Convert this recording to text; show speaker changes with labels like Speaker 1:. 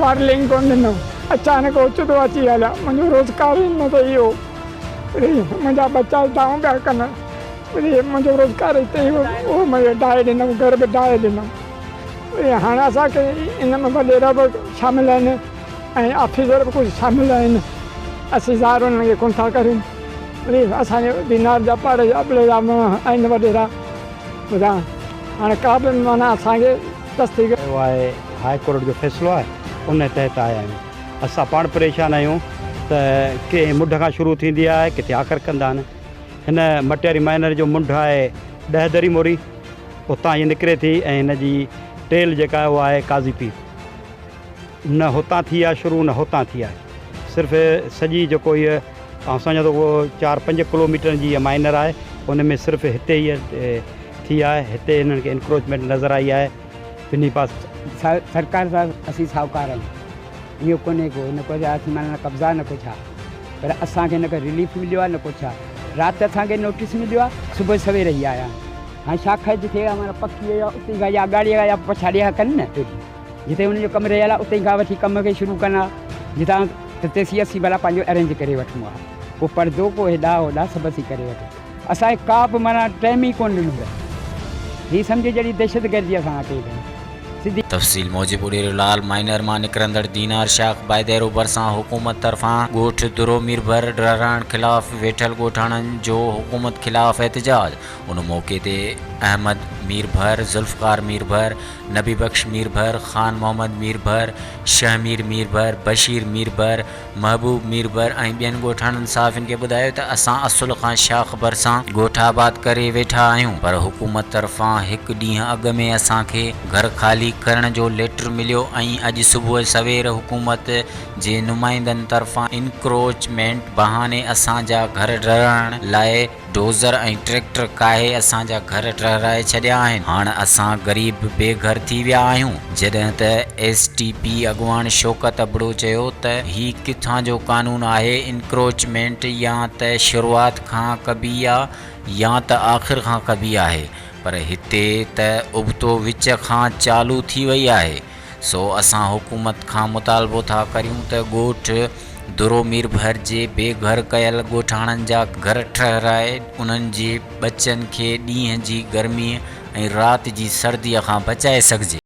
Speaker 1: وارلنگ ڪونه ڏنو. اچانڪ اوچتو اچي هليا. منهنجو روزگار ئي نه ته اهو وري منهنجا ٻچا دانهون پيا ڪن. وري منهنجو روزگار هتي ئي هو اهو مون ڊاهي ڏنم گهر به ڊاهي ڏنم. وري هاڻ اسان کي ان ۾ وڏيرا به شامل آهن ۽ آفيسر به ڪجهه شامل آهن. اسين ظاهر انهن کي ڪونه ٿا ڪريون. وري اسان جي دينار جا پاڙي جا ابڙي جا آهن وڏيرا. ٻڌاء هاڻ ڪا به معنيٰ اسان کي تصديق.
Speaker 2: ڪيو آهي هاء ڪورٽ جو فيصلو آهي ان تحت آيا آهيون اسان پاڻ پريشان آهيون ته ڪنهن منڍ کان شروع ٿيندي آهي ڪٿي آخر ڪندا آهن هن مٽياري مائنر جو منڍ آهي ڏهه دري موري اتان هيء نڪري ٿي ۽ هن جي ٽيل جيڪا آهي اها آهي قاضي پير نه هتان ٿي آهي شروع نه هتان ٿي آهي صرف سڄي جيڪو هيء آئون سمجهان ٿو اهو چار پنج ڪلو ميٽرن جي هيء مائنر آهي ان ۾ صرف هتي هيء ٿي آهي هتي هنن کي انڪروچمينٽ نظر آئي آهي ٻنهي پاسي.
Speaker 3: سرڪار سان اسين ساهوڪار آهيون اهو ڪونهي ڪو نه ڪو اسين معنيٰ نه قبضا نه ڪو ڇا پر اسان کي نه ڪو رليف مليو آهي نه ڪو ڇا رات اسان کي نوٽيس مليو آهي صبح سوير هي آيا آهن هاڻي شاخ جتي معنيٰ پڪي آهي اتي کان يا اڳاڙي کان يا پڇاڙي کان ڪن نه جتي هن جو ڪم رهيل آهي اتي کان وٺي ڪم کي شروع ڪن ها جتان ته تيسين اسين ڀلا پنهنجو ارينج ڪري وٺون ها ڪو پردو ڪو هيڏا هوڏا سڀ اسين ڪري وٺون اسان کي ڪا به معنيٰ ٽائيم ئي ڪونه ڏنو ويو هي سمجهو جهڙي دهشتگردي اسان سان ڪئي وئي سڌي.
Speaker 4: تفصيل موجب اڏيرو لال مائنر مان نڪرندڙ دينار شاخ بائديرو ڀرسان حڪومت طرفان ڳوٺ درو ميربحر ڊرهرائڻ خلاف ويٺل ڳوٺاڻن جو حڪومت خلاف احتجاج ان موقعي تي احمد ميربحر، ذوالفقار ميربحر، نبي بخش ميربحر، خان محمد ميربحر، شهمير ميربحر، بشير ميربحر، محبوب ميربحر ۽ ٻين ڳوٺاڻن صحافين کي ٻڌايو ته اسان اصل کان شاخ ڀرسان ڳوٺ آباد ڪري ويٺا آهيون پر حڪومت طرفان هڪ ڏينهن اڳ ۾ اسان کي گهر خالي ڪرڻ جو ليٽر مليو ۽ اڄ صبح سوير حڪومت جي نمائندن طرفان انڪروچمينٽ بهاني اسان جا گهر ڊهرائڻ لاء ڊوزر ۽ ٽريڪٽر ڪاهي اسان جا گهر ڊهرائي ڇڏيا آهن، هاڻ اسان غريب بي گهر ٿي ويا آهيون، جڏهن ته ايس ٽي پي اڳواڻ شوڪت ابڙو چيو ته هي ڪٿان جو قانون آهي، انڪروچمينٽ يا ته شروعات کان ڪبي آ يا ته آخر کان ڪبي آهي پر هتي ته ابتو وچ کان چالو ٿي وئي آهي، سو اسان حڪومت کان مطالبو ٿا ڪريون ته ڳوٺ درو ميربحر جي بي گهر ڪيل ڳوٺاڻن جا گهر ٺهرائي انهن جي ٻچن کي ڏينهن جي گرميء ۽ رات جي سرديء کان بچائي سگهجي.